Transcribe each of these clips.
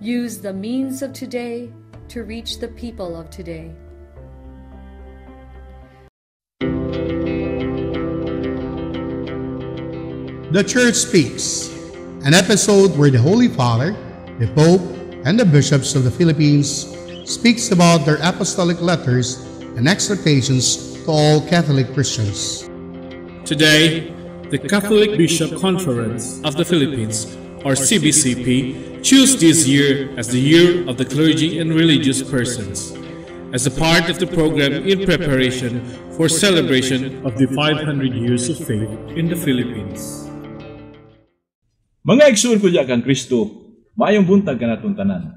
Use the means of today to reach the people of today. The Church Speaks, an episode where the Holy Father, the Pope, and the bishops of the Philippines speaks about their apostolic letters and exhortations to all Catholic Christians. Today, the Catholic Bishop Conference of the Philippines, or CBCP, choose this year as the Year of the Clergy and Religious Persons, as a part of the program in preparation for celebration of the 500 years of faith in the Philippines. Mga igsoon ko diha kang Kristo, maayong buntag kanatong tanan.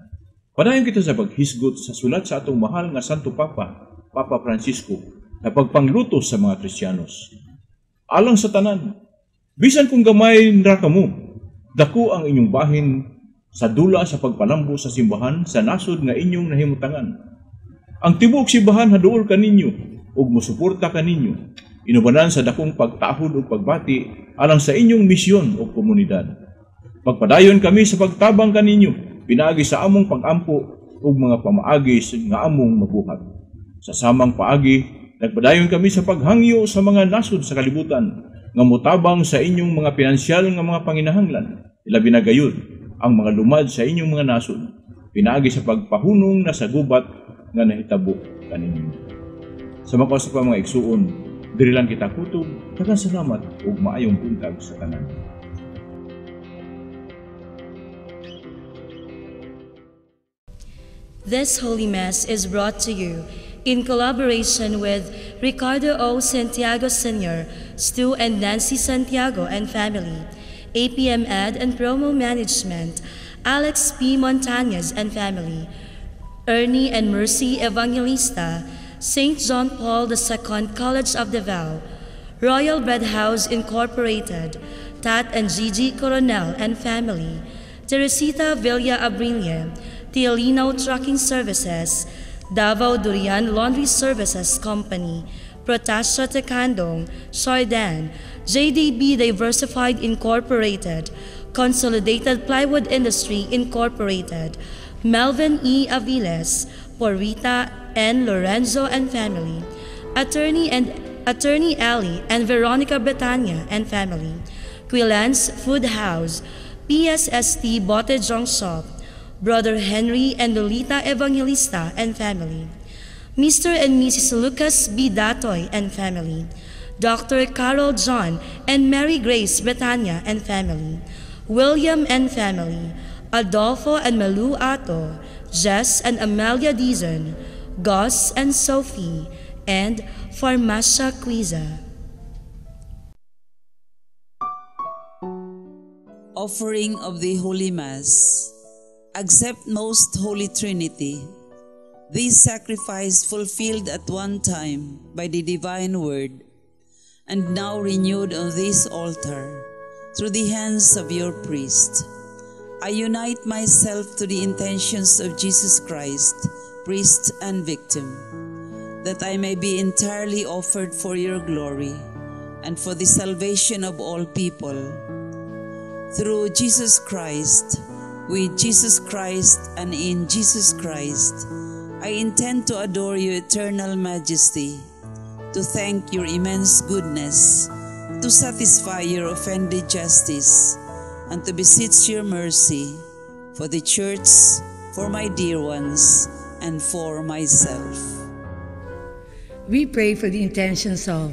Padayon kita sa paghisgot sa sulat sa atong mahal nga Santo Papa, Papa Francisco, na pagpanglutos sa mga Kristiyanos. Alang sa tanan, bisan kung gamay ra kamo, dako ang inyong bahin sa dula sa pagpalambo sa simbahan sa nasod nga inyong nahimutangan. Ang tibuok simbahan haduol kaninyo ug mosuporta kaninyo, inubanan sa dakong pagtahod ug pagbati alang sa inyong misyon o komunidad. Magpadayon kami sa pagtabang kaninyo, pinaagi sa among pag-ampo ug mga pamaagi nga among mabuhat. Sa samang paagi, nagpadayon kami sa paghangyo sa mga nasod sa kalibutan nga motabang sa inyong mga pinansyal nga mga panginahanglan, ilabi na gayud ang mga lumad sa inyong mga nasod, pinaagi sa pagpahunong na sa gubat nga nahitabo kaninyo. Sa makausap pa mga igsuon, diri lang kita kutob, daghang salamat ug maayong buntag sa tanan. This Holy Mass is brought to you in collaboration with Ricardo O. Santiago Sr., Stu and Nancy Santiago and family, APM Ad and Promo Management, Alex P. Montañez and family, Ernie and Mercy Evangelista, St. John Paul II College of Davao, Royal Bread House Incorporated, Tat and Gigi Coronel and family, Teresita Villa Abrilia, Tialino Trucking Services, Davao Durian Laundry Services Company, Protasio Tecandong, Chardin, JDB Diversified Incorporated, Consolidated Plywood Industry Incorporated, Melvin E. Aviles, Porita N. Lorenzo and family, Attorney Ali and Veronica Betania and family, Quilans Food House, PSST Botejong Shop, Brother Henry and Lolita Evangelista and family, Mr. and Mrs. Lucas B. Datoy and family, Dr. Carol John and Mary Grace Betania and family, William and family, Adolfo and Malu Ato, Jess and Amelia Dizon, Gus and Sophie, and Farmacia Quiza. Offering of the Holy Mass. Accept, Most Holy Trinity, this sacrifice fulfilled at one time by the Divine Word, and now renewed on this altar through the hands of your priest. I unite myself to the intentions of Jesus Christ, priest and victim, that I may be entirely offered for your glory and for the salvation of all people. Through Jesus Christ, with Jesus Christ, and in Jesus Christ, I intend to adore your eternal majesty, to thank your immense goodness, to satisfy your offended justice, and to beseech your mercy for the Church, for my dear ones, and for myself. We pray for the intentions of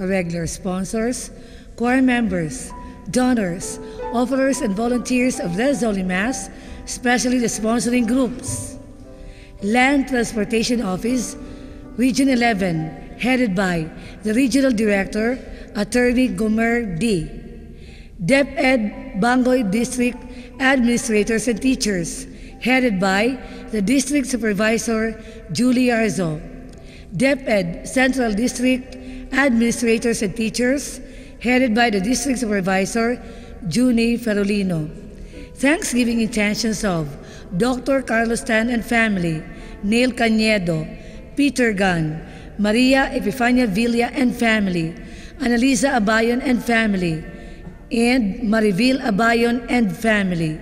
regular sponsors, choir members, donors, offerers, and volunteers of this Holy Mass, especially the sponsoring groups. Land Transportation Office, Region 11, headed by the Regional Director, Attorney Gomer D. DepEd Bangoy District Administrators and Teachers, headed by the District Supervisor, Julie Arzo. DepEd Central District Administrators and Teachers, headed by the District Supervisor, Junie Ferolino. Thanksgiving intentions of Dr. Carlos Tan and family, Neil Cañedo, Peter Gunn, Maria Epifania Villa and family, Annalisa Abayon and family, and Mariville Abayon and family.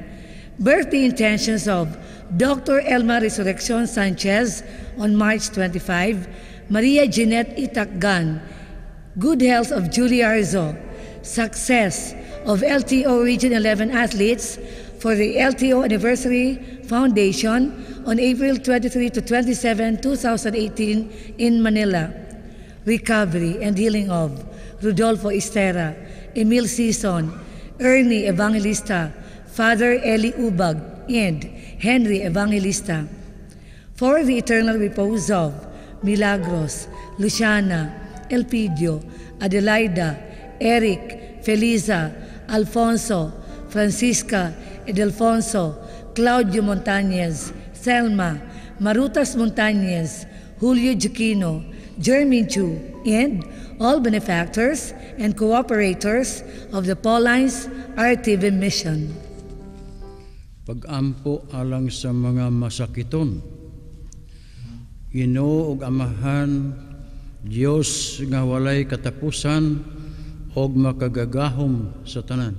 Birthday intentions of Dr. Elma Resurreccion Sanchez on March 25, Maria Jeanette Itakgan, good health of Julie Arzo, success of LTO Region 11 athletes for the LTO Anniversary Foundation on April 23 to 27, 2018 in Manila. Recovery and healing of Rodolfo Estera, Emil Sison, Ernie Evangelista, Father Eli Ubag, and Henry Evangelista. For the eternal repose of Milagros, Luciana, Elpidio, Adelaida, Eric, Feliza, Alfonso, Francisca, Edelfonso, Claudio Montañez, Selma, Marutas Montañez, Julio Giacchino, Jeremy Chu, and all benefactors and cooperators of the Paulines RTV Mission. Pag-ampo alang sa mga masakiton. Ginoo ug Amahan, Dios nga walay katapusan og makagagahom sa tanan.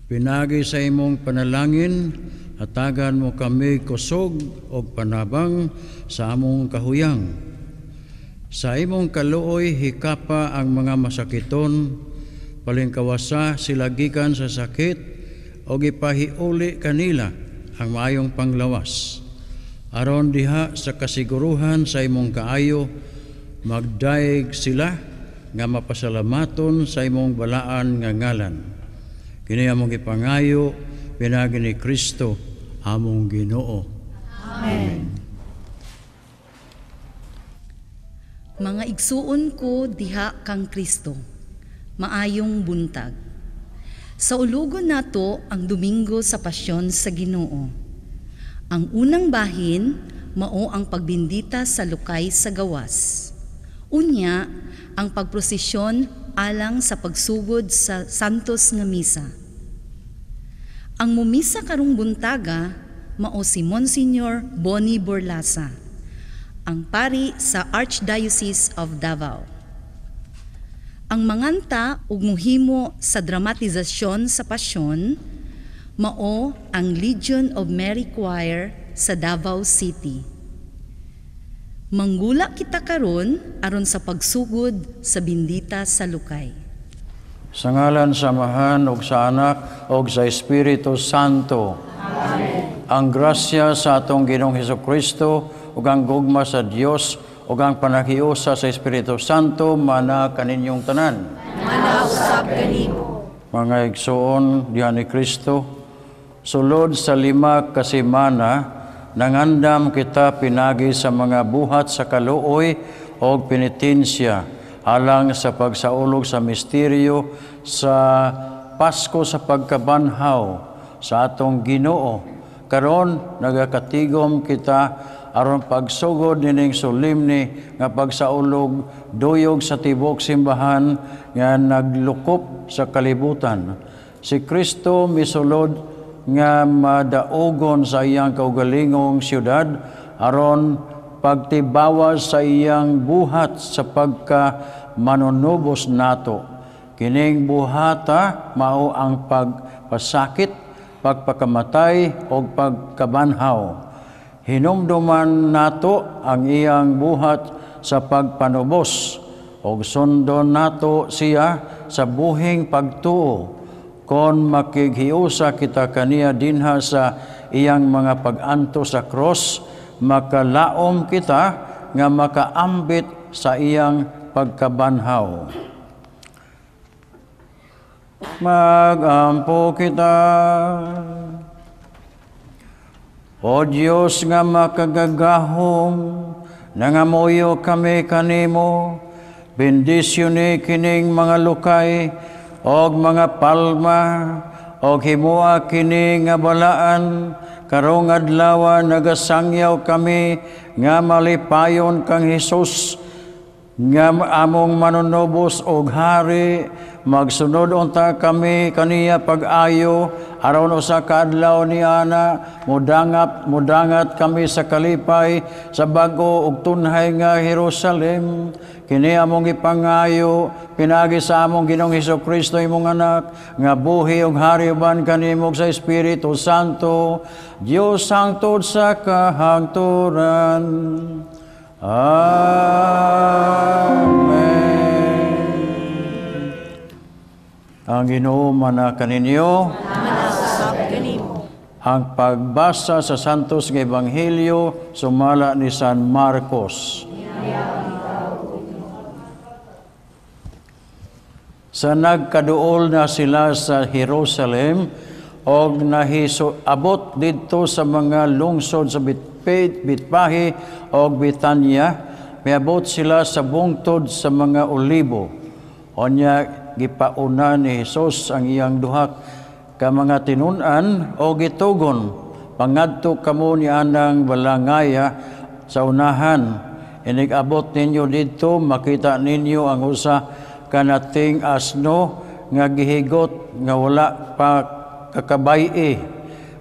Pinagi sa imong panalangin, hatagan mo kami kusog og panabang sa among kahuyang. Sa imong kaluoy hikapa ang mga masakiton, palingkawasa sila gikan sa sakit og ipahiuli kanila ang maayong panglawas. Aron diha sa kasiguruhan sa imong kaayo, magdayeg sila nga mapasalamaton sa imong balaan nga ngalan. Kini among gipangayo pinaagi ni Kristo among Ginoo. Amen. Mga igsuon ko diha kang Kristo, maayong buntag. Sa ulugon nato ang Domingo sa Pasyon sa Ginoo. Ang unang bahin mao ang pagbindita sa lukay sa gawas. Unya, ang pagprosesyon alang sa pagsugod sa Santos nga Misa. Ang mumisa karong buntaga mao si Monsignor Bonnie Borlasa, ang pari sa Archdiocese of Davao. Ang manganta ug muhimo sa dramatisasyon sa Pasyon mao ang Legion of Mary Choir sa Davao City. Manggula kita karon aron sa pagsugod sa bindita sa lukay. Sa ngalan sa Amahan ug sa Anak ug sa Espiritu Santo. Amen. Ang grasya sa atong Ginoong Hesukristo ug ang gugma sa Dios ug ang panaghiusa sa Espiritu Santo mana kaninyong tanan. Mana usab kanimo. Mga igsoon diha ni Kristo, sulod sa 5 ka semana nangandam kita pinagi sa mga buhat sa kaluoy og penitensya alang sa pagsaulog sa misteryo sa Pasko sa pagkabanhaw sa atong Ginoo. Karon nagakatigom kita aron pagsugod nining solemne nga pagsaulog duyog sa tibuok simbahan nga naglukop sa kalibutan. Si Kristo misulod nga madaugon sa iyang kaugalingong siyudad aron pagtibawas sa iyang buhat sa pagka manunubos nato. Kining buhata mao ang pagpasakit, pagpakamatay o pagkabanhaw. Hinumduman nato ang iyang buhat sa pagpanubos og sundon nato siya sa buhing pagtuo. Kon makighiusa kita kaniya dinha sa iyang mga pag-anto sa cross, makalaom kita nga makaambit sa iyang pagkabanhaw. Magampo kita. O Dios nga makagagahom, nangamuyo kami kanimo, bendisyon ni kining mga lukay og mga palma, og himua kini nga balaan, karong adlaw nagasangyaw kami nga malipayon kang Hesus nga among manunubos og hari. Magsunod unta kami kaniya pag-ayo Aron usa ka adlaw ni ana mudangat kami sa kalipay sa bag-o ug tunhay nga Jerusalem. Kini among gipangayo pinaagi sa among Ginoong Hesukristo imong anak nga buhi ug hari uban kanimo sa Espiritu Santo, Dios hangtod sa kahangturan. Amen. Ang Ginoo mana kaninyo. Ang pagbasa sa Santos nga Ebanghelyo sumala ni San Marcos. Sa nagkaduol na sila sa Jerusalem og nahiso abot didto sa mga lungsod sa Bitpahi og Bitanya, miabot sila sa bungtod sa mga olibo. Onya gipauna ni Hesus ang iyang duha ka mga tinun-an o gitugon, pangadto kamo ni anang balangaya sa unahan. Inig-abot ninyo didto, makita ninyo ang usa kanating asno nga gihigot nga wala pa kakabay-i.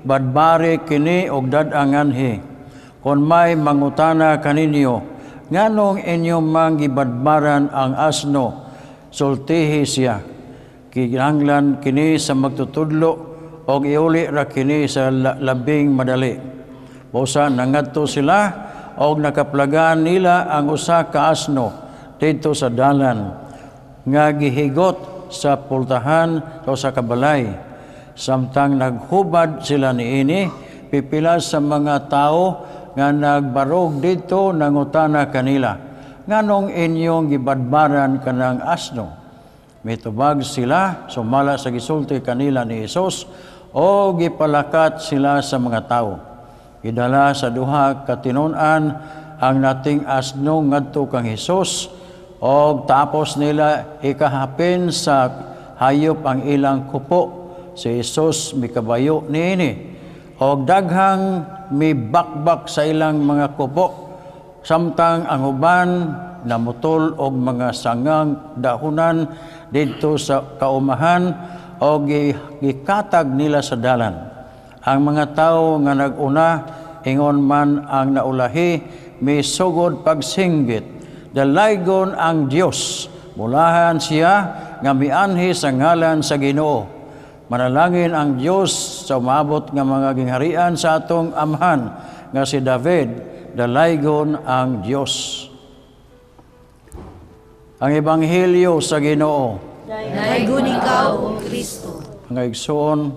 Badbari kini og dad-anganhi. Kon may mangutana kaninyo, nganong inyo mang gibadbaran ang asno, sultihi siya. Kinahanglan kini sa magtutudlo og iuli ra kini sa labing madali. Busa nangadto sila og nakaplagan nila ang usa ka asno didto sa dalan nga gihigot sa pultahan o sa kabalay. Samtang naghubad sila niini, pipila sa mga tao nga nagbarog didto nangutana kanila, nganong inyong gibadbaran kanang asno? Mitubag sila sumala sa gisulti kanila ni Hesus o gipalakat sila sa mga tao. Gidala sa duha ka tinun-an ang nating asno ngadto kang Hesus og tapos nila ikahapin sa hayop ang ilang kupo. Si Hesus mikabayo niini og daghang mibakbak sa ilang mga kupo, samtang ang uban namutol og mga sangang dahunan didto sa kaumahan og gikatag nila sa dalan. Ang mga tawo nga nag-una ingon man ang naulahi misugod pagsinggit, dalaygon ang Dios, mulahan siya nga mianhi sa ngalan sa Ginoo. Manalangin ang Dios sa umabot nga mga gingharian sa atong amahan nga si David, dalaygon ang Dios. Ang Ebanghelyo sa Ginoo. Dalaygon ikaw, O Kristo. Ang igsoon,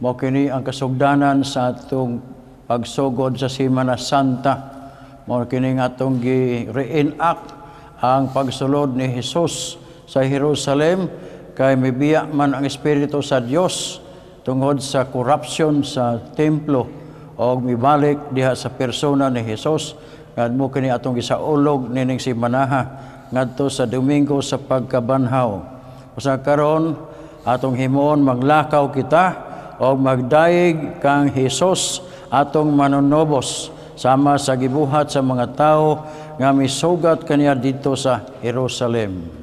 mao kini ang kasugdanan sa atong pagsugod sa Semana Santa. Mao kini nga atong gi-reenact ang pagsulod ni Hesus sa Jerusalem kay mibiya man ang Espiritu sa Dios tungod sa corruption sa templo og mibalik diha sa persona ni Hesus. Ngadmo kini atong gisaulog nining semanaha ngadto sa Domingo sa pagkabanhaw. Usa karon atong himuon maglakaw kita og magdayeg kang Hesus atong manunobos sama sa gibuhat sa mga tawo nga misugat kaniya didto sa Jerusalem.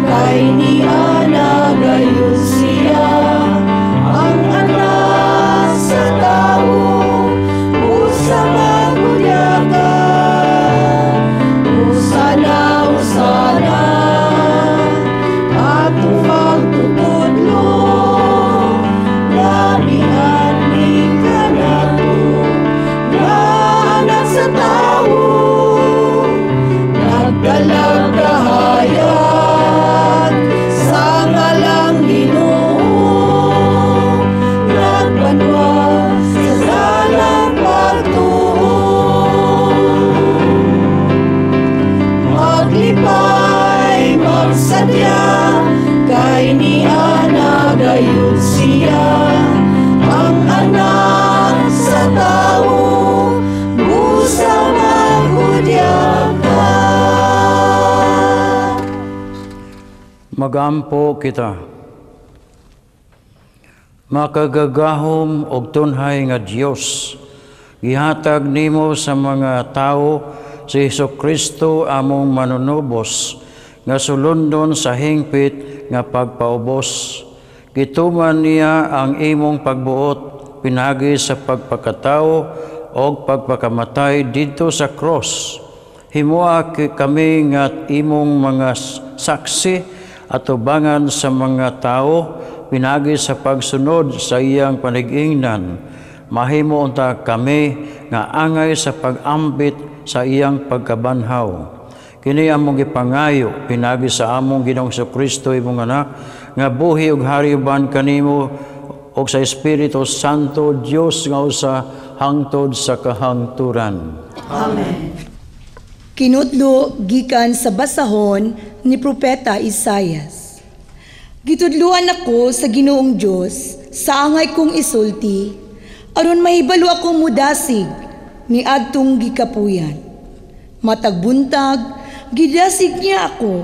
Kay ni Ana gayon siya ang anak sa tao. Magampo kita. Makagagahom og tunhay nga Dios, gihatag nimo sa mga tawo si Hesukristo among manunubos nga sulundon sa hingpit nga pagpaubos. Gituman niya ang imong pagbuot pinagi sa pagpakatawo og pagpakamatay didto sa cross. Himoa kami nga imong mga saksi atubangan sa mga tao pinagi sa pagsunod sa iyang panigingnan. Mahimo unta kami nga angay sa pag-ambit sa iyang pagkabanhaw. Kini among gipangayo pinagi sa among Ginoong Hesukristo imong anak nga buhi ug hari uban kanimo ug sa Espiritu Santo, Dios nga usa hangtod sa kahangturan. Amen. Kinutlo gikan sa basahon ni Propeta Isayas. Gitudluan ako sa Ginoong Dios sa angay kong isulti, aron mahibalo ako mudasig ni adtong gikapuyan. Matag buntag, gidasig niya ako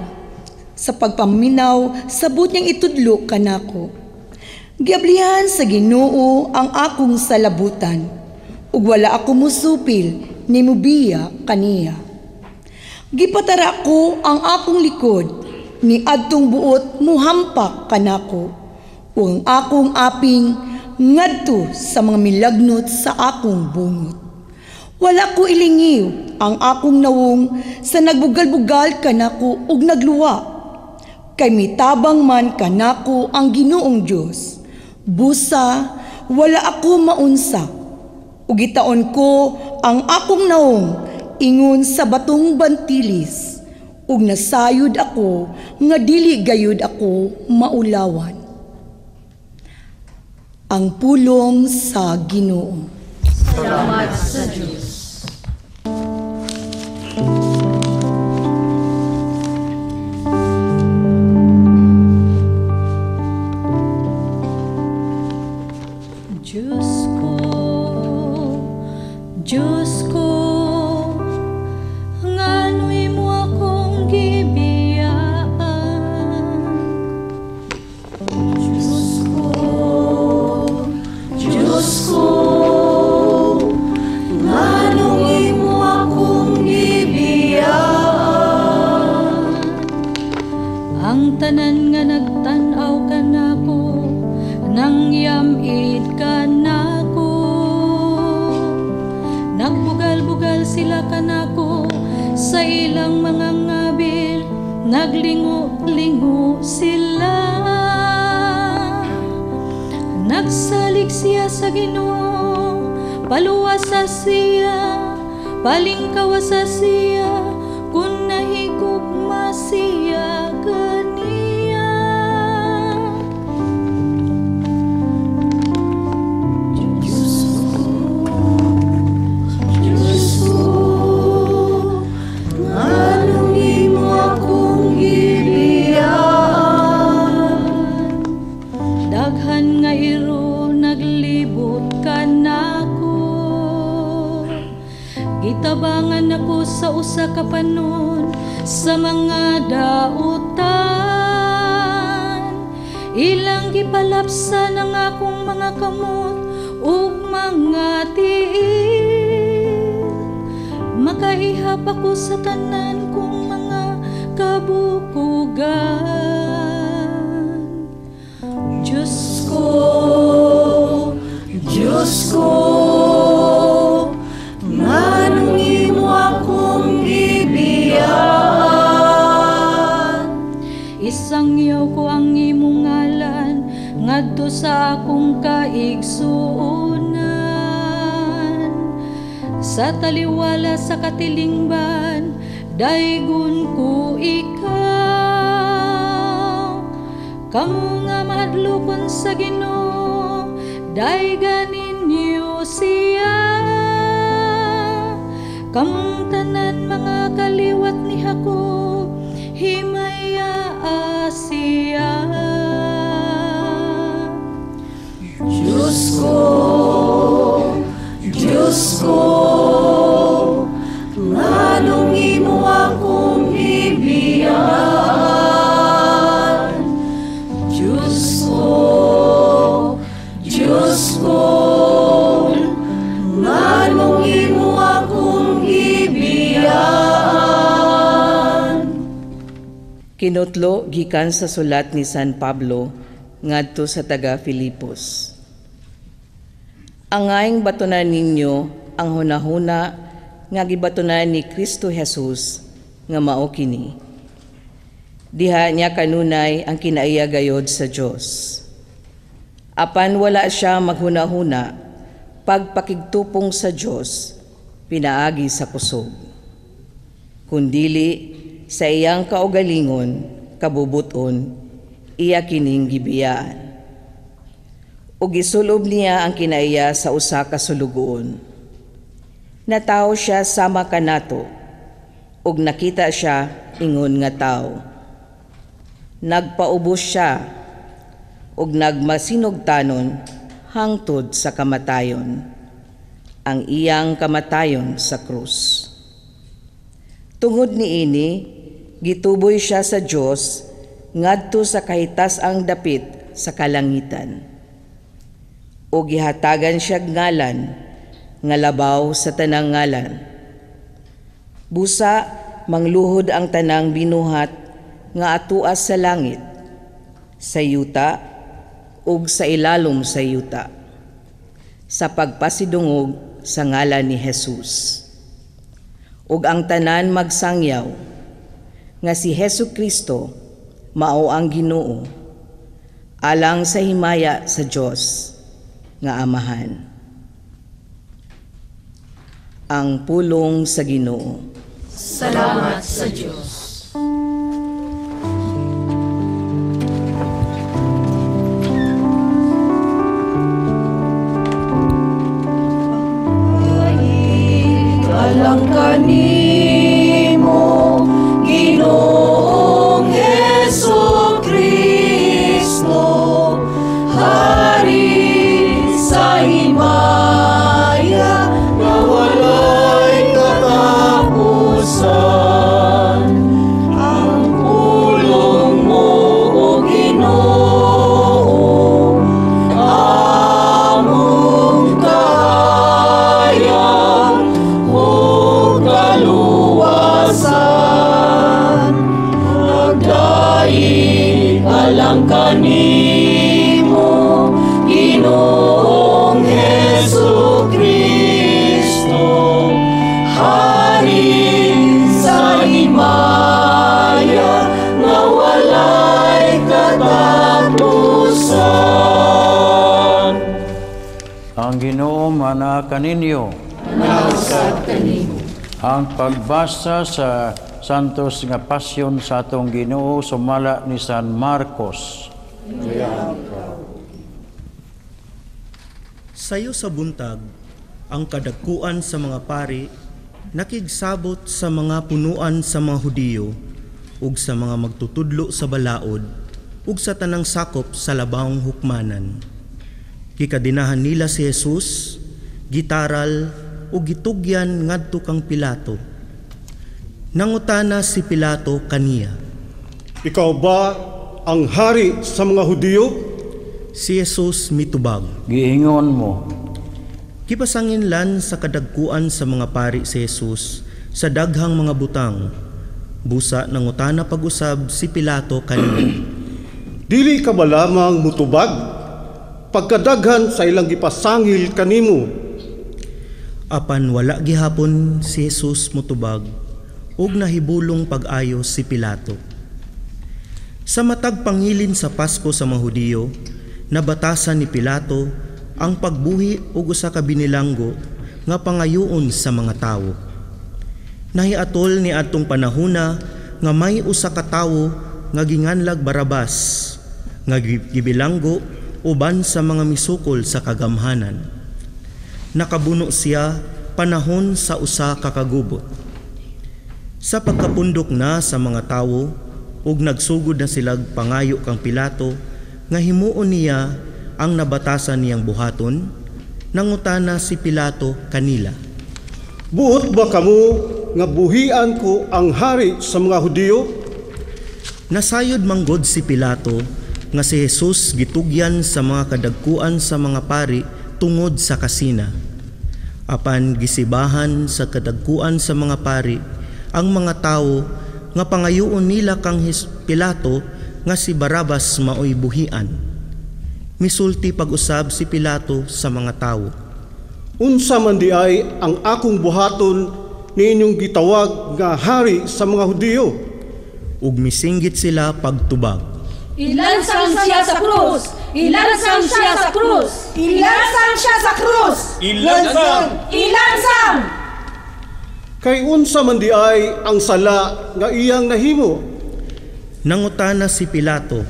sa pagpaminaw sa but niyang itudlo kanako. Giablihan sa Ginoo ang akong salabutan, ug wala ako musupil ni mubiya kaniya. Gipatara ko ang akong likod, ni adtong buot muhampak kanako, ug ang akong aping ngadto sa mga milagnot sa akong bungot. Wala ko ilingiw ang akong nawong sa nagbugal-bugal kanako ug nagluwa. Kay mitabang man kanako ang Ginoong Dios. Busa wala ako maunsa. Ug gitaon ko ang akong nawong ingon sa batong bantilis, ug nasayod ako nga dili gayud ako maulawan. Ang pulong sa Ginoo. Salamat sa Diyos. Diyos ko, Diyos ko, ngano'y mo akong gibiyaan. Diyos ko, Diyos ko, nganong imo akong gibiyaan. Ang tanan nga nagtan-aw kanako, nangyamit kanako. Nagbugal-bugal sila kanako sa ilang mga ngabil, naglingo-lingo sila. Nagsalig siya sa Ginoo, paluwasa siya, palingkawasa siya, kung nahigugma siya kaniya. Diyos ko, Diyos ko, nganong imo akong gibiyaan. Daghan nga iro naglibot kanako, gitabangan ako sa usa ka panon sa mga dautan. Ilang gipalapsan ang akong mga kamot ug mga tiil. Makaihap ako sa tanan kong mga kabukugan. Diyos ko, Diyos ko, nganong imo akong gibiyaan. Isangyaw ko ang imong ngalan ngadto sa akong kaigsuonan. Sa taliwala sa katilingban, daygon ko ikaw. Kamu nga mahadlokon sa Ginoo, daygan ninyo siya. Kamong tanan mga kaliwat ni Jacob, himaya siya. Diyos ko, Diyos ko, nganong imo akong gibiyaan. Kinutlo gikan sa sulat ni San Pablo ngadto sa taga Filipos. Angayng batunan ninyo ang hunahuna nga gibatunan ni Kristo Jesus nga mao kini. Diha niya kanunay ang kinaiya gayod sa Dios. Apan wala siya maghunahuna pagpakigtupong sa Dios pinaagi sa kusog. Kundili sa iyang kaugalingon kabubuton iya kining gibiyaan. Ug gisulob niya ang kinaiya sa usa ka sulugoon. Natawo siya sama kanato ug nakita siya ingon nga tawo. Nagpaubos siya ug nagmasinugtanon hangtod sa kamatayon, ang iyang kamatayon sa krus. Tungod niini, gituboy siya sa Dios ngadto sa kahitas-ang dapit sa kalangitan. O gihatagan siya ngalan nga labaw sa tanang ngalan. Busa mangluhod ang tanang binuhat nga atuas sa langit, sa yuta ug sa ilalom sa yuta, sa pagpasidungog sa ngalan ni Jesus. Ug ang tanan magsangyaw nga si Hesus Kristo mao ang Ginoo, alang sa himaya sa Dios nga Amahan. Ang pulong sa Ginoo. Salamat sa Dios. Alang kanimo, Ginoong Hesus Kristo, Hari sa himaya nga walay katapusan. Ang pulong mo, O Ginoo, among kahayag ug kaluwasan. Nagdait alang kanimo, Ginoong Hesus Kristo, Hari sa himaya nga walay katapusan. Ang Ginoo mana kaninyo. Nausab kanimo. Ang pagbasa sa Santos nga Pasyon sa atong Ginoo sumala ni San Marcos. Sayo sa buntag, ang kadagkuan sa mga pari nakigsabot sa mga punuan sa mga Hudiyo ug sa mga magtutudlo sa balaod ug sa tanang sakop sa labawng hukmanan. Gikadinahan nila si Jesus, gitaral ug gitugyan ngadto kang Pilato. Nangutana si Pilato kaniya, Ikaw ba ang hari sa mga Hudiyo? Si Jesus mitubag, Giingon mo. Gipasanginlan sa kadagkuan sa mga pari si Jesus sa daghang mga butang. Busa nangutana pag-usab si Pilato kaniya, Dili ka ba lamang mutubag pagkadaghan sa ilang gipasangil kanimo? Apan wala gihapon si Jesus mutubag ug nahibulong pag-ayo si Pilato. Sa matag pangilin sa Pasko sa mga Hudiyo, nabatasan ni Pilato ang pagbuhi og usa ka binilanggo nga pangayoon sa mga tawo. Nahiatol ni adtong panahona nga may usa ka tawo nga ginganlag Barabas nga gibilanggo uban sa mga misukol sa kagamhanan. Nakabuno siya panahon sa usa ka kagubot. Sa pagkapundok na sa mga tawo ug nagsugod na silag pangayo kang Pilato nga himuon niya ang nabatasan niyang buhaton, nangutana si Pilato kanila, Buot ba kamo nga buhian ko ang hari sa mga Hudiyo? Nasayod manggod si Pilato nga si Jesus gitugyan sa mga kadagkuan sa mga pari tungod sa kasina. Apan gisibahan sa kadagkuan sa mga pari ang mga tawo nga pangayoon nila kang Pilato nga si Barabas maoy buhian. Misulti pag-usab si Pilato sa mga tawo. Unsa man di ay ang akong buhaton niinyong gitawag nga hari sa mga Hudiyo? Ug misinggit sila pagtubag. Ilansang siya sa krus! Ilansang siya sa krus! Ilansang siya sa krus! Ilansang! Ilansang! Kay unsa man di ay ang sala nga iyang nahimo? Nangutana si Pilato,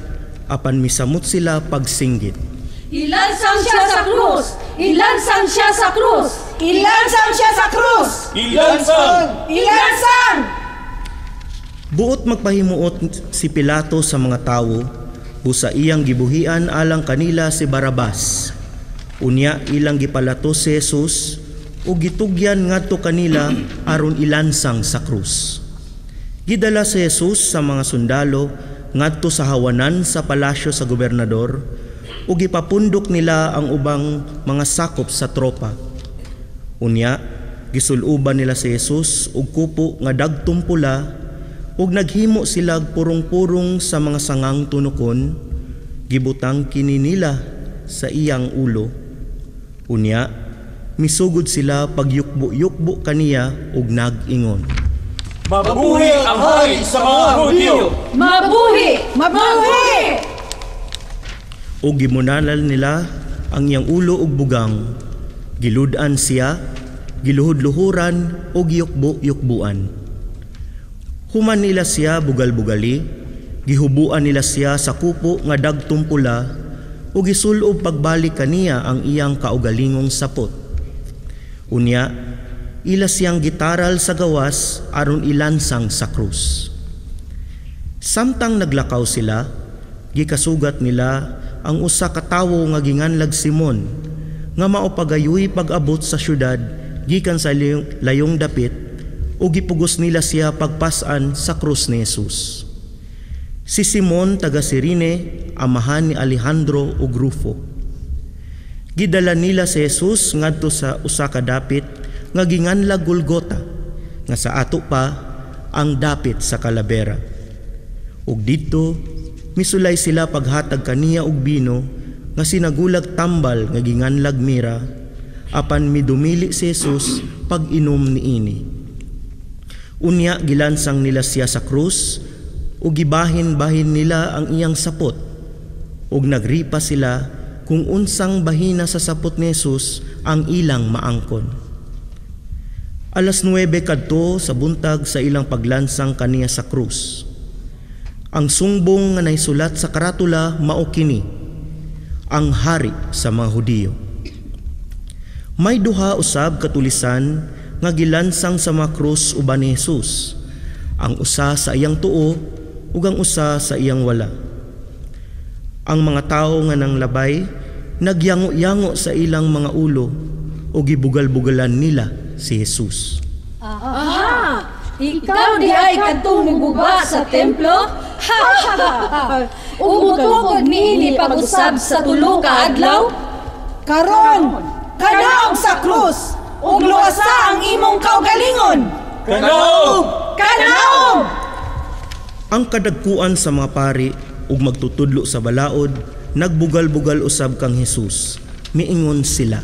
apan misamot sila pagsinggit. Ilansang siya sa krus! Ilansang siya sa krus! Ilansang siya sa krus! Ilansang! Ilansang! Buot magpahimuot si Pilato sa mga tawo, busa iyang gibuhian alang kanila si Barabas. Unya ilang gipalato si Jesus ug gitugyan ngadto kanila aron ilansang sa krus. Gidala si Jesus sa mga sundalo ngadto sa hawanan sa palasyo sa gobernador ug gipapundok nila ang ubang mga sakop sa tropa. Unya gisul-uban nila si Jesus og kupo nga dagtong pula ug naghimo sila purong-purong sa mga sangang tunukon, gibutang kini nila sa iyang ulo. Unya misugod sila pagyukbo-yukbo kaniya ug nag-ingon. Mabuhi ang hari sa mga Hudiyo! Mabuhi! Mabuhi! Ug gimunalal nila ang iyang ulo og bugang, gilud-an siya, giluhod-luhuran ug giyukbo-yukbuan. Human nila siya bugal-bugali, gihubuan nila siya sa kupo nga dagtong pula ug gisulob pagbalik kaniya ang iyang kaugalingong sapot. Unya, ila siyang gitaral sa gawas aron ilansang sa krus. Samtang naglakaw sila, gikasugat nila ang usa ka tawo nga ginganlag Simon, nga mao pagayoy pag-abot sa syudad gikan sa layong dapit, ug gipugos nila siya pagpas-an sa krus ni Jesus. Si Simon taga Sirene, amahan ni Alejandro ug Rufo. Gidala nila si Jesus ngadto sa usa ka dapit nga ginganlag Golgota, nga sa ato pa ang dapit sa kalabera. Ug didto misulay sila paghatag kaniya og bino nga sinagulag tambal nga ginganlag mira, apan midumili si Jesus pag-inom niini. Unya gilansang nila siya sa krus ug gibahin-bahin nila ang iyang sapot, ug nagripa sila kung unsang bahina sa sapot ni Jesus ang ilang maangkon. 9:00 kadto sa buntag sa ilang paglansang kaniya sa krus. Ang sungbong nga naisulat sa karatula mao kini: ang hari sa mga Hudiyo. May duha usab katulisan nga gilansang sa mga krus uban ni Jesus, ang usa sa iyang tuo ug ang usa sa iyang wala. Ang mga tawo nga nanglabay nagyango-yango sa ilang mga ulo ug gibugal-bugalan nila si Jesus. Aha! Ikaw di ay kadtong miguba sa templo? Ha ha ha! Ug motukod niini pag-usab sa tulo ka adlaw? Karon, kanaog sa krus ug luwasa ang imong kaugalingon. Kanaog! Kanaog! Ang kadagkuan sa mga pari ug magtutudlo sa balaod nagbugal-bugal usab kang Jesus. Miingon sila,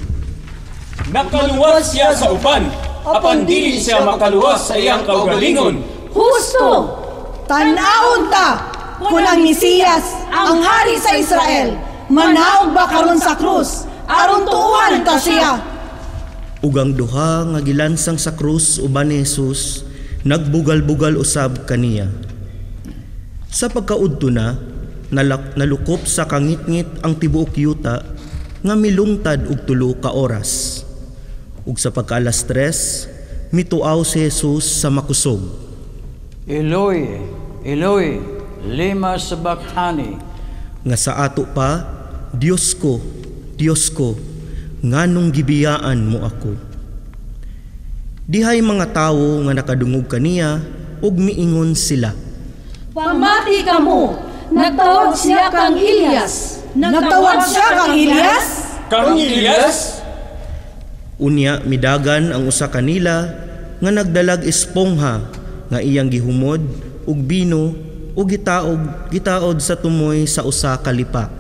Nakaluwas siya sa uban, apan dili siya makaluwas sa iyang kaugalingon. Husto! Tan-awon ta kung ang Mesiyas, ang hari sa Israel, manaog ba karon sa krus aron tuohan ta siya? Ug ang duha nga gilansang sa krus uban ni Jesus nagbugal-bugal usab kaniya. Sa pagkaudto na, nalukop sa kangitngit ang tibuok yuta nga milungtad og 3 ka oras. Ug sa pagka-alas 3, mituaw si Jesus sa makusog. Eloi, Eloi, lema sabachthani. Nga sa ato pa, Diyos ko, Diyos ko, nganong gibiyaan mo ako? Dihay mga tawo nga nakadungog kaniya ug miingon sila, Pamati kamo, nagtawag siya kang Elias. Nagtawag siya kang Elias? Kang Elias? Unya midagan ang usa kanila nga nagdalag espongha nga iyang gihumod ug bino ug gitaod sa tumoy sa usa ka lipa.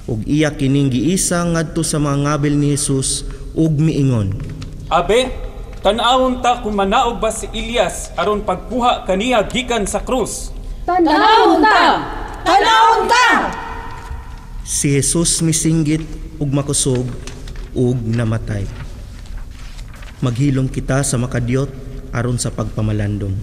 Ug iya kining giisa ngadto sa mga ngabil ni Jesus ug miingon, "Abe, tan-awon ta kung manaog ba si Elias aron pagkuha kaniya gikan sa krus." Tan-awon ta! Tan-awon ta! Si Jesus misinggit ug makusog ug namatay. Maghilom kita sa makadiyot aron sa pagpamalandong.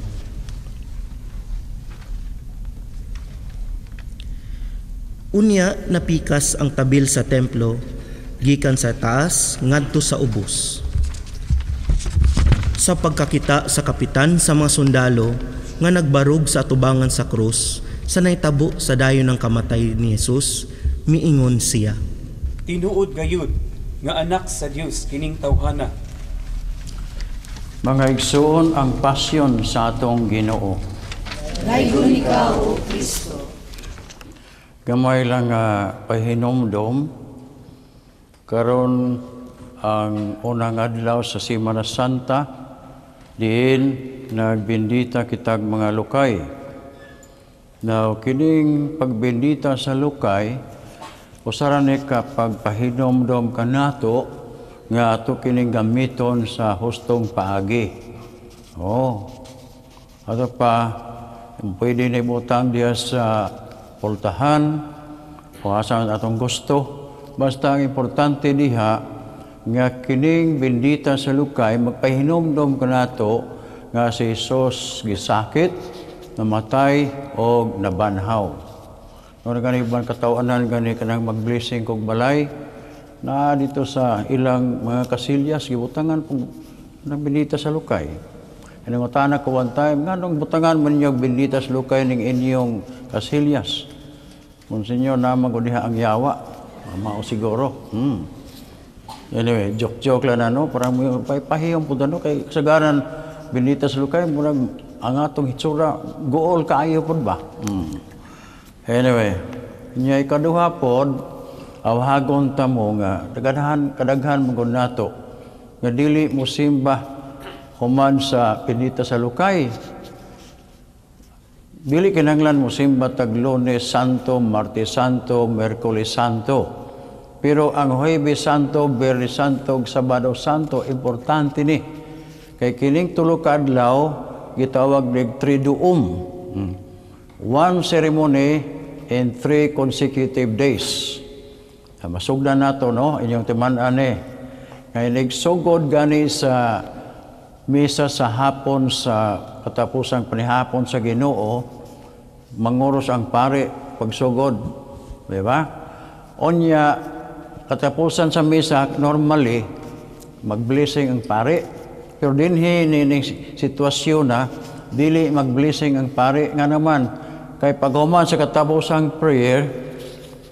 Unya napikas ang tabil sa templo gikan sa taas ngadto sa ubos. Sa pagkakita sa kapitan sa mga sundalo nga nagbarog sa atubangan sa krus sa nahitabo sa dayon ng kamatay ni Jesus, miingon siya, "Tinuod gayud nga anak sa Dios kining tawhana." Mga igsoon, ang pasyon sa atong Ginoo. Laygon ikaw, O Kristo. Gamay lang pahinumdom karon ang unang adlaw sa Semana Santa, diin nagbindita kitag mga lukay. Now, kining pagbindita sa lukay, usara ni ka pagpahinumdom kanato nga ato kining gamiton sa hustong paagi. Oh. Ato pa pwede na ibutang diha sa pultahan o asa atong gusto. Basta ang importante diha nga kining bendita sa lukay magpahinumdom kanato nga si Jesus gisakit, namatay og nabanhaw. No gani uban katawanan gani kanang mag-blessing kog balay na dito sa ilang mga kasilyas gibutangan pug ng bendita sa lukay. Inangutana ko one time, nganong butangan man ninyo bendita sa lukay ning inyong kasilyas? Monsenyor, naman ko diha ang yawa. Mao siguro. Anyway, joke-joke lang ano, parang pahiyong po ano, kay kasagaran bendita sa lukay, murag ang atong hitsura, gool kaayo po ba? Anyway, niya ikaduha pod, awhagon ta mo nga, kadaghan mo nato, nga dili mo simba human sa bendita sa lukay. Dili kinahanglan mo simba tag Lunes Santo, Martes Santo, Miyerkules Santo. Pero ang Huwebes Santo, Biyernes Santo, ug Sabado Santo importante ni. Kay kining tulo ka adlaw gitawag nig Triduum. One ceremony in 3 consecutive days. Masugdan nato no inyong timan-an ni. Kay nagsugod gani sa misa sa hapon sa katapusang panihapon sa Ginoo, manguros ang pare pagsugod, di ba? Onya katapusan sa misa normally mag-blessing ang pare. Pero dinhi ni sitwasyon na dili mag-blessing ang pare nga naman kay paghuman sa katapusang prayer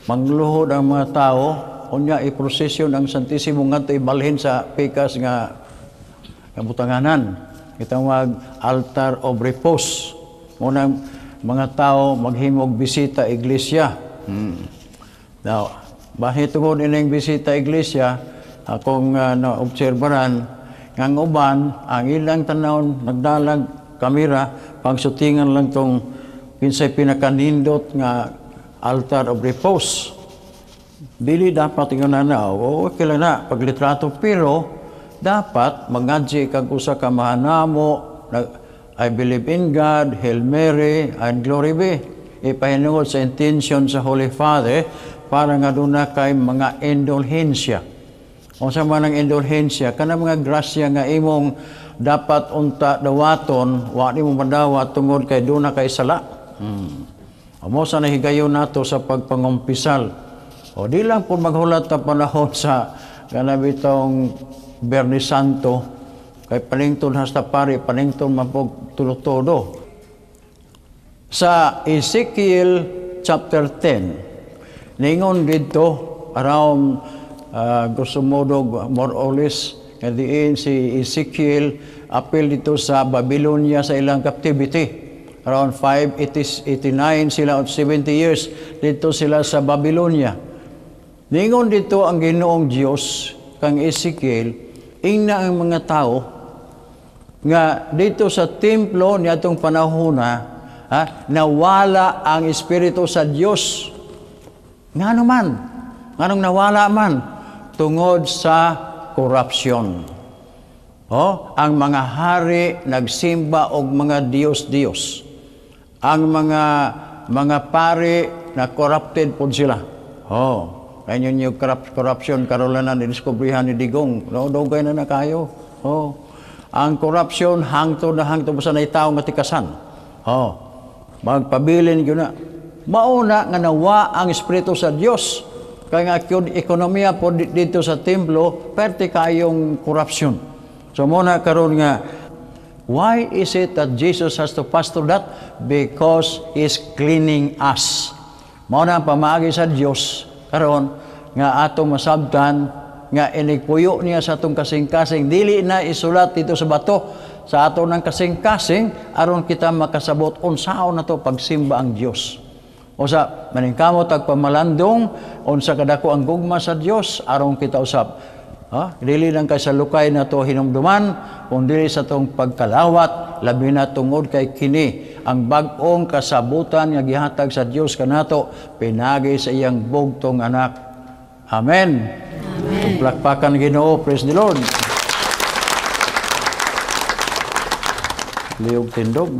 mangluhod ang mga tao, unya iprosesyon ang Santisimo ngadto ibalhin sa pikas nga kabutanganan. Gitawag altar of repose. Unang mga tao maghimog bisita iglesia. Now, bahit tungod ining bisita iglesia, akong naobserbaran nga ang uban ang ilang tanawon nagdalag kamera pagsutingan lang tong kinsay pinakanindot nga altar of repose. Dili dapat ingon na, okay lang na paglitrato, pero dapat mangadji kag usa ka mahanamo, I believe in God, Hail Mary, and Glory be. Ipahinungod sa intention sa Holy Father para nga duna kay mga indulhensya. Unsa man ang indulhensya? Kana mga grasya nga imong dapat unta dawaton, wa nimo madawat tungod kay duna kay sala. Amo sa nahigayon nato sa pagpangumpisal. O di lang po maghulat ta panahon sa kanabitong Biyernes Santo, kay panington hasta pari, panington mapog tulo-todo. Sa Ezekiel chapter 10, ningon dito, around grosso modo, more or less, nga diin si Ezekiel apil dito sa Babylonia sa ilang captivity. Around 589 sila, 70 years dito sila sa Babylonia. Ningon dito ang Ginoong Dios kang Ezekiel, ingna ang mga tao nga dito sa templo niadtong panahona Ha? Nawala ang Espiritu sa Dios. Ngano man? Nganong nawala man? Tungod sa korupsyon. Oh, ang mga hari nagsimba og mga Diyos-Diyos. Ang mga pari na corrupted pod sila. Oh, kanyo yung corruption karon na nidiskubrihan ni Digong. No, dugay na na kayo. Oh. Ang corruption hangtod na hangtod basta na tao nga tikasan. Oh. Magpabilin gyud na. Mauna nga nawa ang espiritu sa Dios. Kaya nga kyud ekonomiya po dito sa templo, perte kayong corruption. So muna karon nga, why is it that Jesus has to pass through that? Because He's cleaning us. Mao na ang pamaagi sa Dios karon nga atong masabtan nga inigpuyo niya sa atong kasing-kasing, dili na isulat dito sa bato, sa ato ng kasing-kasing aron kita makasabot unsaon na to pagsimba ang Dios. O sa maningkamot ag pamalandong unsa kadako ang gugma sa Dios aron kita usab. Ha? Dili lang kay sa lukay na to hinumduman, kung dili sa tong pagkalawat, labi na tungod kay kini ang bag-ong kasabutan nga gihatag sa Dios kanato pinagi sa iyang bugtong anak. Amen. Amen. Plakpakan Ginoo, praise the Lord. Liog tindog.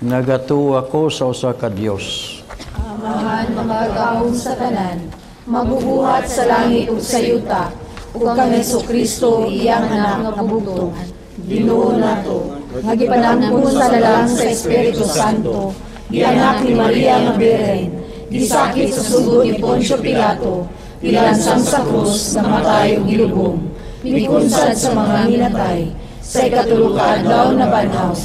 Nagatuo ako sa usa ka Dios. Amahan makagagahom sa tanan, mabubuhat sa langit ug sa yuta, ug kang Hesukristo iyang anak nga bugtong, Ginoo nato, nga gipanangkon sa lalang sa Espiritu Santo, gianak ni Maria nga Birhen, gisakit sa sugod ni Poncio Pilato, gilansang sa krus, namatay ug gilubong, mikunsad sa mga minatay, sa ikatulo ka adlaw na banhaw,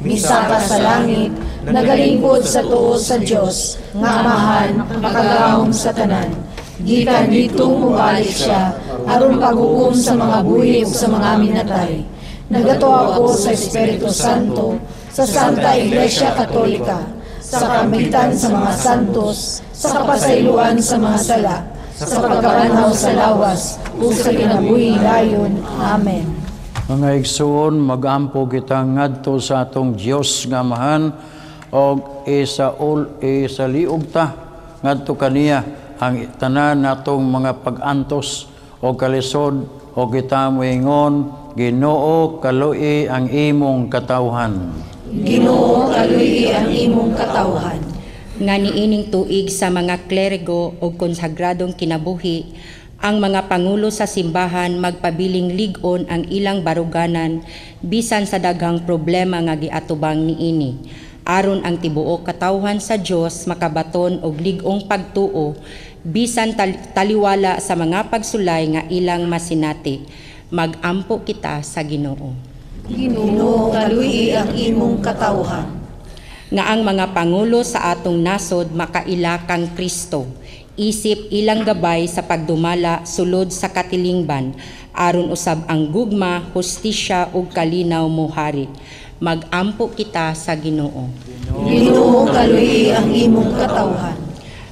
misaka sa langit, nagalingkod sa tuo sa Dios nga Amahan makagagahom sa tanan. Gikan didtong mobalik siya aron paghukom sa mga buhi ug sa mga minatay. Nagatuo ako sa Espiritu Santo, sa Santa Iglesia Katolika, sa kambitan sa mga santos, sa kapasayloan sa mga sala, sa pagkabanhaw sa lawas ug sa kinabuhi dayon. Amen. Mga igsoon, magampo kita ngadto sa atong Dios nga Amahan og isaul isaliog ta ngadto kaniya ang tanan natong mga pag-antos o kalisod, o kita moingon, Ginoo, kaluoy ang imong katawhan. Ginoo, kaluoy ang imong katawhan. Nga niining tuig sa mga klergo o konsagradong kinabuhi, ang mga pangulo sa simbahan magpabiling lig-on ang ilang baruganan bisan sa daghang problema nga giatubang niini. Aron ang tibuok katawhan sa Dios makabaton og lig-ong pagtuo bisan taliwala sa mga pagsulay nga ilang masinati. Magampo kita sa Ginoo. Ginoo, kaluoy ang imong katawhan. Nga ang mga pangulo sa atong nasod makaila kang Kristo, isip ilang gabay sa pagdumala sulod sa katilingban, aron usab ang gugma, hustisya ug kalinaw mohari. Magampo kita sa Ginoo. Ginoo, kaluoy ang imong katawhan.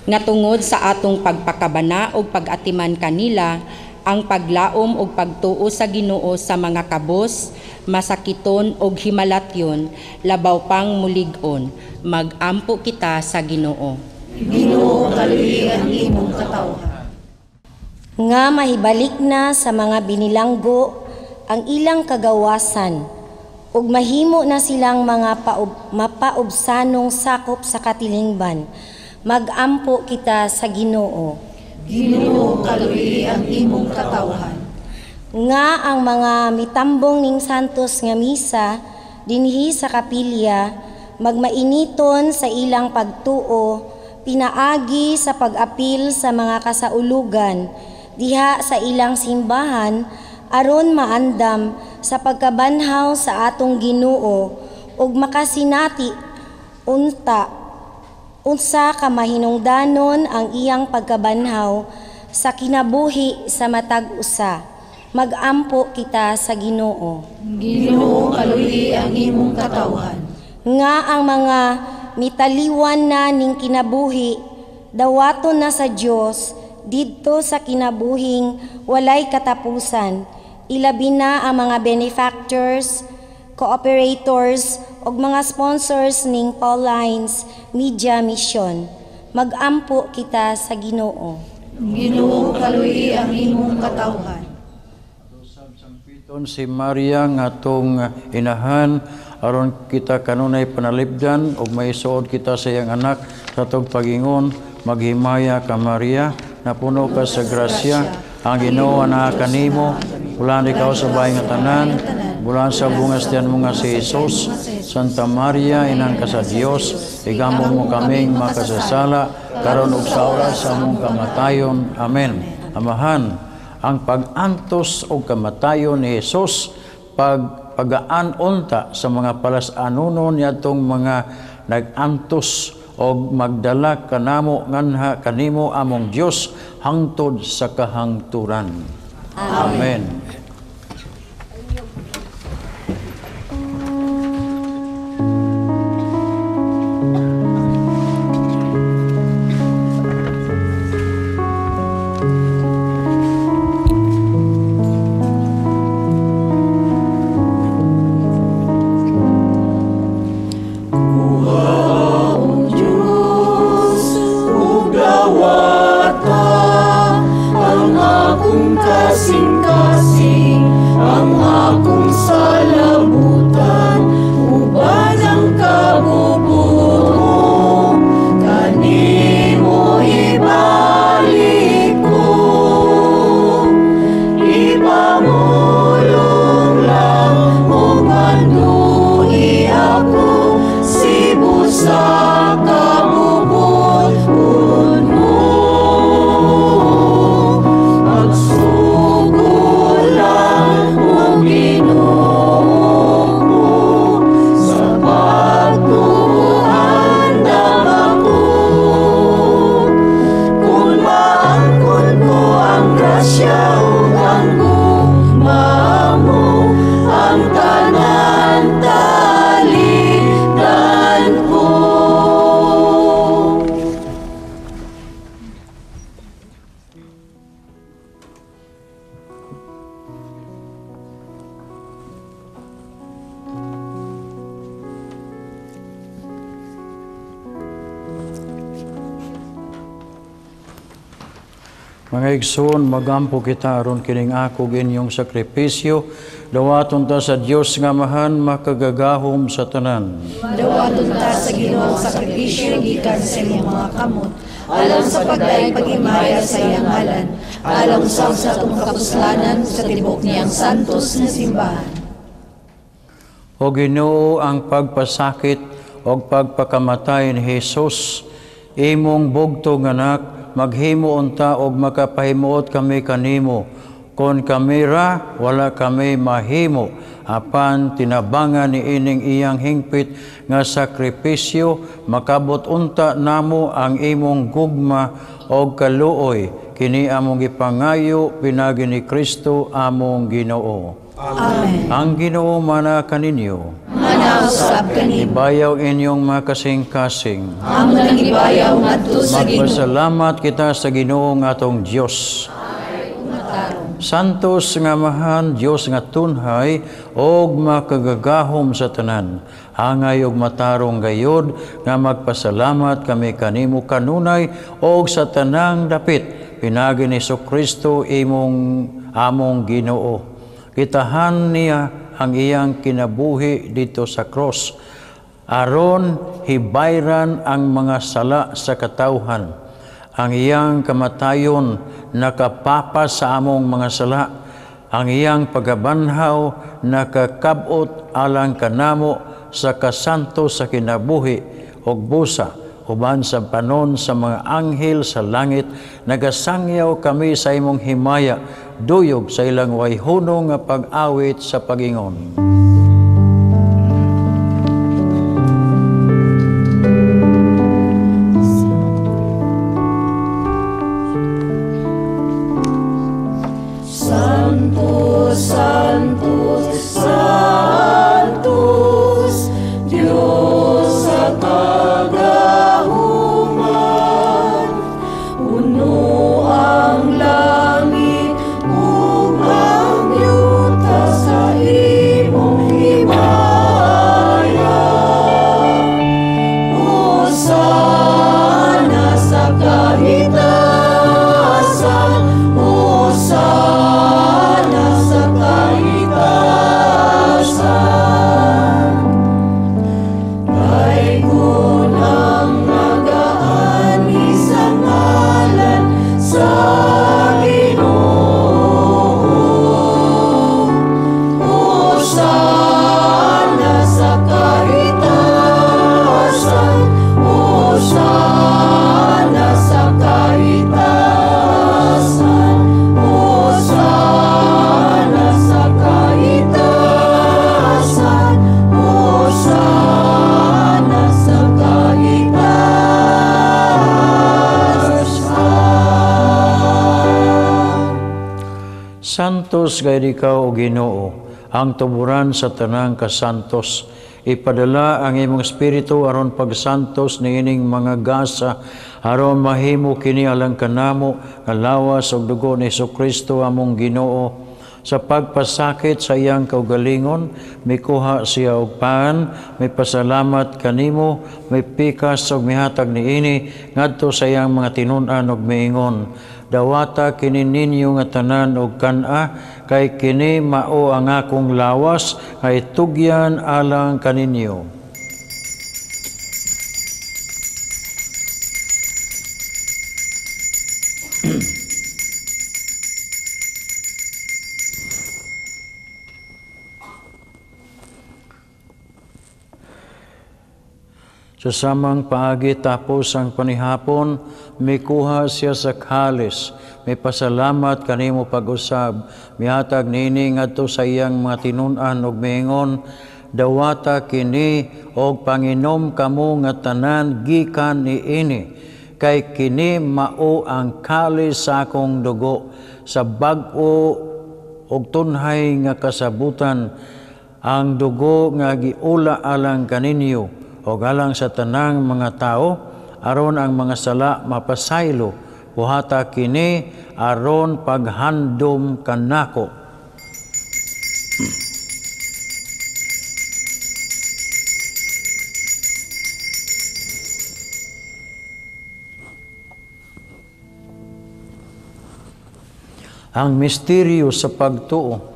Nga tungod sa atong pagpakabana ug pag-atiman kanila, ang paglaom ug pagtuo sa Ginoo sa mga kabos, masakiton ug himalatyon, labaw pang mulig-on. Magampo kita sa Ginoo. Ginoo, kaluoy ang imong katawhan. Nga mahibalik na sa mga binilanggo ang ilang kagawasan, ug mahimo na silang mga mapaubsanong sakop sa katilingban. Magampo kita sa Ginoo. Ginoo, kaluoy ang imong katawhan. Nga ang mga mitambong ning santos nga misa dinhi sa kapilya magmainiton sa ilang pagtuo pinaagi sa pag-apil sa mga kasaulugan diha sa ilang simbahan aron maandam sa pagkabanhaw sa atong Ginoo ug makasinati unta unsa ka mahinungdanon ang iyang pagkabanhaw sa kinabuhi sa matag usa. Magampo kita sa Ginoo. Ginoo, kaluoy ang imong katawhan. Nga ang mga mitaliwan na ning kinabuhi dawaton na sa Dios didto sa kinabuhing walay katapusan. Ilabi na ang mga benefactors, cooperators ug mga sponsors ning Paulines Media Mission. Magampo kita sa Ginoo. Ginoo, kaluoyi ang imong katawhan. Sampiton si Maria nga atong inahan aron kita kanunay panalipdan ug maisuod kita sa iyang anak sa atong pagingon. Maghimaya ka Maria, napuno ka sa grasya, ang Ginoo naa kanimo, bulan ikaw sa bahay nga tanan, bulan sa bungas tiyan mo nga si Jesus. Santa Maria, inang ka sa Dios, igamo mo kaming makasasala, karon ug sa oras sa among kamatayon. Amen. Amahan, ang pag-antos o kamatayon ni Jesus, pagpagaan unta sa mga palas-anunon niadtong mga nag-antos og magdala kanamo nganha kanimo among Dios hangtod sa kahangturan. Amen. Amen. Kasing-kasing ang akong salabutan, uban ang kabubut mo, kanimo ibalik ko. Ipamulong lang mo panduhi ako, sibo sa kabubut mo. Mga igsoon, magampo kita aron kining ako inyong sakripisyo, dawaton ta sa Dios nga Amahan makagagahom sa tanan. Dawaton ta sa Ginoo ang sakripisyo gikan sa imong mga kamot, alang sa pagdaig paghimaya sa iyang ngalan, alang usab sa atong kapuslanan sa tibuok niyang santos nga simbahan. O Ginoo, ang pagpasakit og pagpakamatay ni Hesus, imong bugtong anak, maghimo unta og makapahimuot kami kanimo. Kon kami ra, wala kami mahimo, apan tinabangan ni ining iyang hingpit nga sakripisyo, makabot unta namo ang imong gugma og kaluoy. Kini among gipangayo pinagi ni Kristo among Ginoo. Amen. Ang Ginoo mana kaninyo. Mana usab kanimo. Ibayaw inyong mga kasing-kasing. Amo nang ibayaw ngadto sa Ginoo. Magpasalamat kita sa Ginoo nga atong Dios. Santos nga Amahan, Dios nga tunhay og makagagahom sa tanan. Angay og matarong gayod nga magpasalamat kami kanimo kanunay og sa tanang dapit pinagi ni Kristo imong among Ginoo. Kitahan niya ang iyang kinabuhi dito sa cross, aron hibayran ang mga sala sa katawhan. Ang iyang kamatayon nakapapa sa among mga sala. Ang iyang pagabanhaw nakakabot alang kanamo sa kasanto sa kinabuhi og busa uban sa panon sa mga anghel sa langit. Nagasangyaw kami sa imong himaya, duyog sa ilang wayhunong nga pag-awit sa pagingon. Santo, Santo, Santos, Diyos sa kagahuman, puno ang langit ug ang yuta sa imong himaya. Santos gayud ikaw, O Ginoo, ang tuburan sa tanang kasantos. Ipadala ang imong espiritu aron pagsantos niining mga gasa, aron mahimo kini alang kanamo nga lawas ug dugo ni Hesukristo among Ginoo. Sa pagpasakit sa iyang kaugalingon, mikuha siya og pan, may pasalamat kanimo, may pikas og mihatag niini ngadto sa iyang mga tinun-an og miingon: Dawata kini ninyo nga tanan og kan-a, kay kini mao ang akong lawas nga itugyan alang kaninyo. Sa samang paagi tapos ang panihapon, mikuha siya sa kalis, may pasalamat kanimo pag-usab, mihatag niini ngadto sa iyang mga tinun-an og miingon: Dawata kini og panginom kamo nga tanan gikan niini, kay kini mao ang kalis sa akong dugo sa bag-o og tunhay nga kasabutan, ang dugo nga giula alang kaninyo o alang sa tanang mga tao, aron ang mga sala mapasaylo. Buhata kini aron paghandom kanako. Ang misteryo sa pagtuo.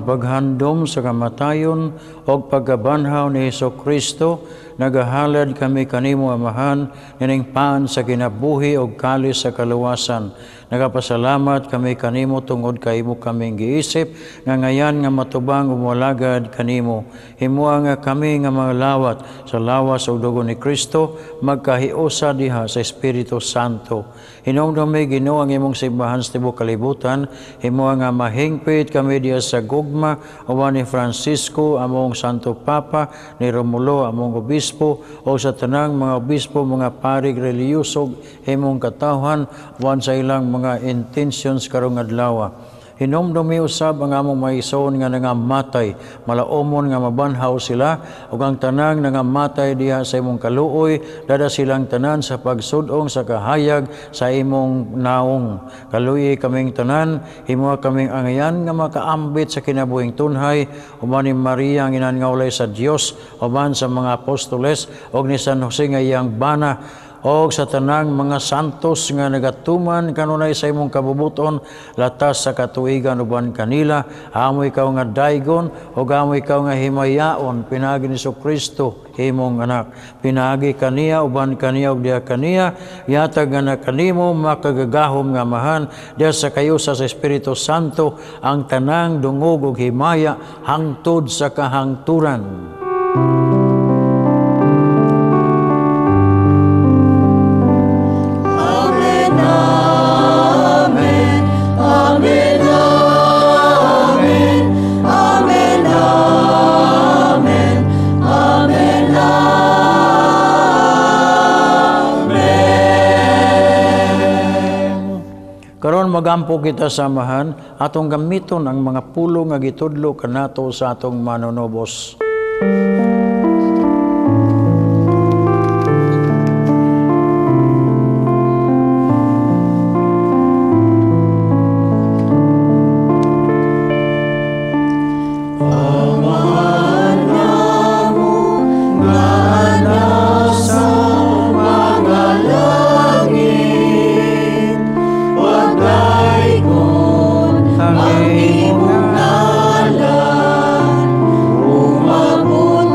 Paghandom sa kamatayon og pagkabanhaw ni Hesukristo, nagahalad kami kanimo, Amahan, nining paan sa kinabuhi og kalis sa kaluwasan. Nagapasalamat kami kanimo tungod kay imo kaming giisip nga ngayan nga matubang umualagad kanimo. Himoa nga kami nga mga lawat sa lawas ug dugo ni Kristo magkahiusa diha sa Espiritu Santo. Hinumdumi, Ginoo, ang imong simbahan sa tibuok kalibutan. Himoa nga mahingpit kami diha sa gugma uban ni Francisco among Santo Papa, ni Romulo among obispo, o sa tanang mga obispo, mga pari relihiyoso himong katawhan uban sa ilang mga intentions karong adlaw. Hinumdumi usab ang among maigsoon nga nangamatay, malaumon nga mabanhaw sila, ug ang tanang nangamatay diha sa imong kaluoy, dada silang tanan sa pagsudong sa kahayag sa imong naong. Kaluoy kaming tanan, himoa kaming angayan nga makaambit sa kinabuhing tunhay, uban ni Maria ang inan nga ulay sa Dios, uban sa mga apostoles, ug ni San Jose nga iyang bana, og sa tanang mga santos nga nagatuman kanunay sa imong kabubuton, latas sa katuigan uban kanila. Amo ikaw nga daygon ug amo ikaw nga himayaon, pinaagi ni Kristo imong anak. Pinaagi kaniya uban kaniya ug diha kaniya, yatag nga na kanimo makagagahom nga Amahan, diha sa kayusa sa Espiritu Santo ang tanang dungog ug himaya hangtod sa kahangturan. Magampo kita samahan, atong gamiton ang mga pulong nga gitudlo kanato sa atong manunubos. Ang imong ngalan, umabot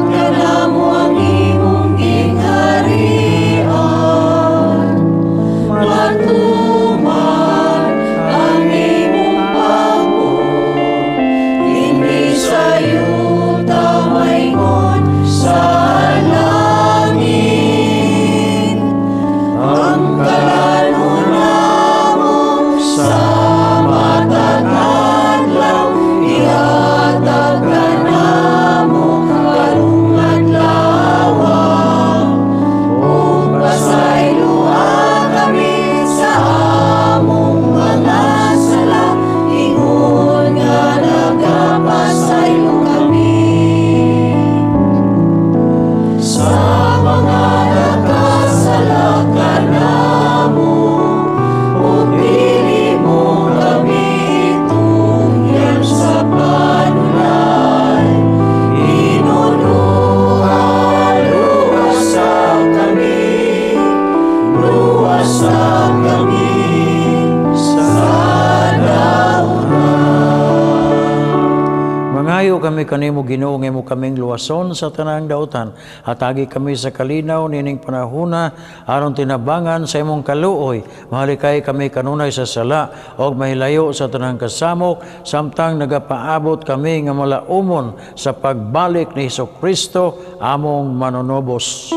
kami kanimo Ginoo nga imo kaming luwason sa tanang dautan. Hatagi kami sa kalinaw nining panahona aron tinabangan sa imong kaluoy. Mahalikay kami kanunay sa sala og mahilayo sa tanang kasamok samtang nagapaabot kami nga malaumon sa pagbalik ni Hesukristo among manunobos.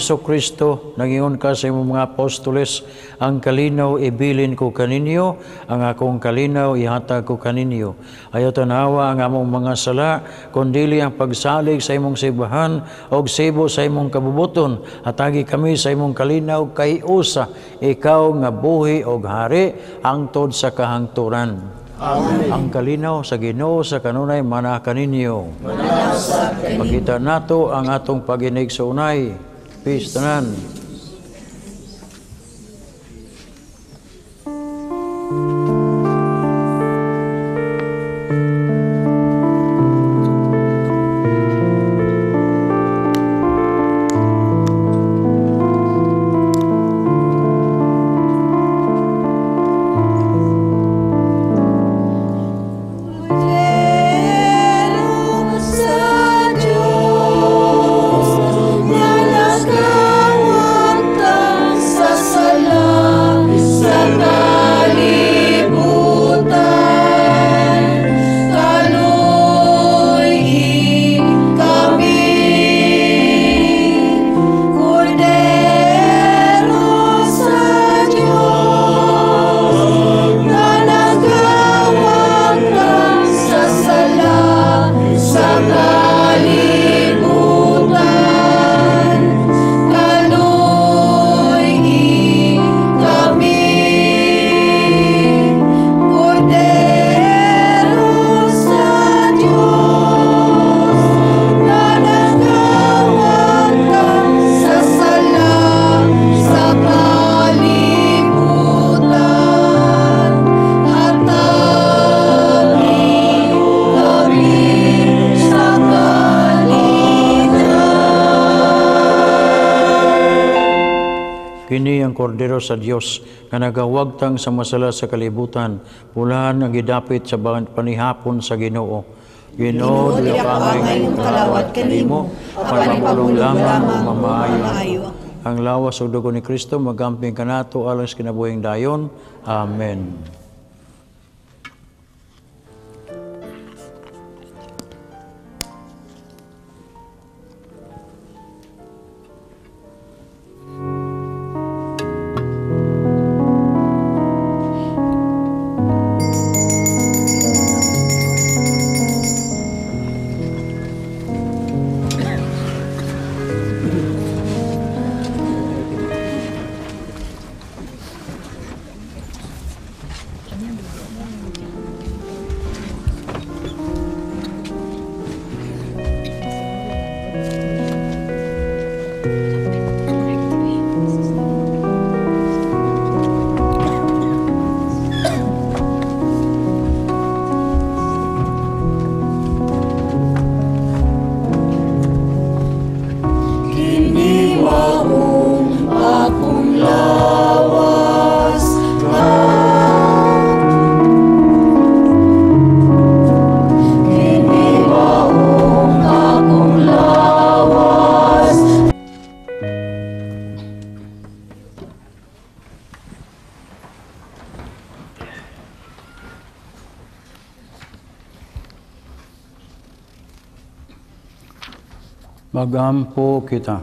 Hesukristo, nangingon ka sa imong mga apostoles, ang kalinaw ibilin ko kaninyo, ang akong kalinaw ihatag ko kaninyo. Ayaw tanawa ang among mga sala, kundili ang pagsalig sa imong sibahan og sibo sa imong kabubuton. Hatagi kami sa imong kalinaw kay usa, ikaw nga buhi og hari hangtod sa kahangturan. Amen. Ang kalinaw sa Ginoo sa kanunay mana kaninyo. Pakita nato ang atong paginig sa unay. Peace, tanan. Kordero sa Dios nga nagawagtang sa masala sa kalibutan, pulahan ang gidapit sa panihapon sa Ginoo. Ginoo, dili ka angay kalawat kanimo, apan pabulong lamang ug mamaayo. Ang lawas ug dugo ni Kristo magamping kanato alang sa kinabuhing dayon. Amen. Magampo kita.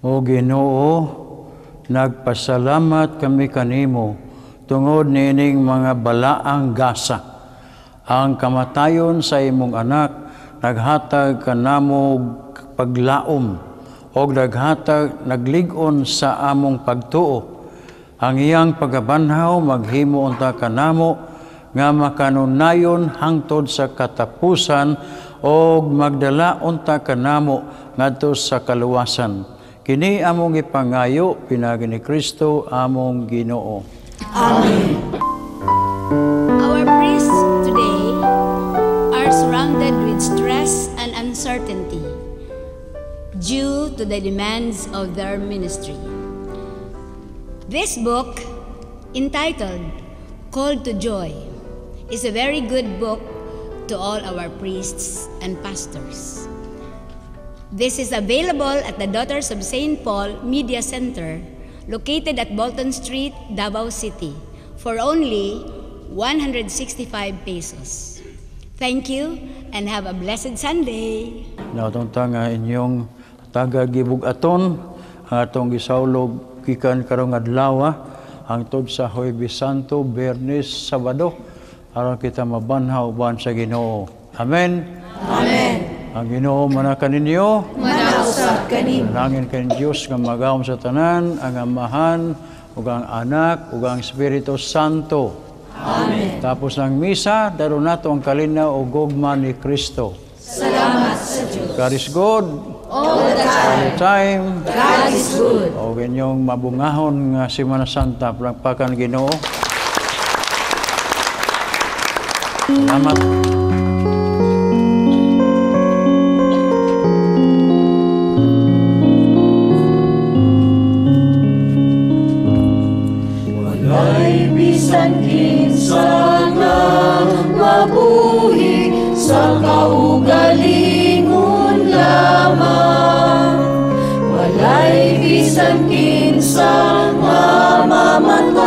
O Ginoo, nagpasalamat kami kanimo tungod niining mga balaang gasa. Ang kamatayon sa imong anak naghatag kanamo paglaom og naghatag naglig-on sa among pagtuo. Ang iyang pagabanhaw maghimo unta kanamo nga makanunayon hangtod sa katapusan og magdala unta kanamo ngadto sa kaluwasan. Kini among ipangayo pinaagi ni Kristo among Ginoo. Amen. Our priests today are surrounded with stress and uncertainty due to the demands of their ministry. This book, entitled Called to Joy, is a very good book to all our priests and pastors. This is available at the Daughters of St. Paul Media Center, located at Bolton Street, Davao City, for only 165 pesos. Thank you and have a blessed Sunday. Natong nga inyong tagagibug-aton atong gisaulog gikan karong adlaw hangtod sa Huwebes Santo, Biyernes, Sabado, aron kita mabanhaw uban sa Ginoo. Amen. Amen. Ang Ginoo manaka ninyo, manausap kanimo. Nangin kay Dios nga magahom sa tanan, ang Amahan ug ang Anak ug ang Espiritu Santo. Amen. Tapos ng misa, daron nato ang kalinaw o gugma ni Kristo. Salamat sa Diyos. God is good. All the time. All the time. God is good. O inyong mabungahon nga Semana Santa, palakpakan Ginoo. Salamat. Walay bisan kinsa nga mabuhi sa kaugalingon lamang. Walay bisan kinsa nga mamatay.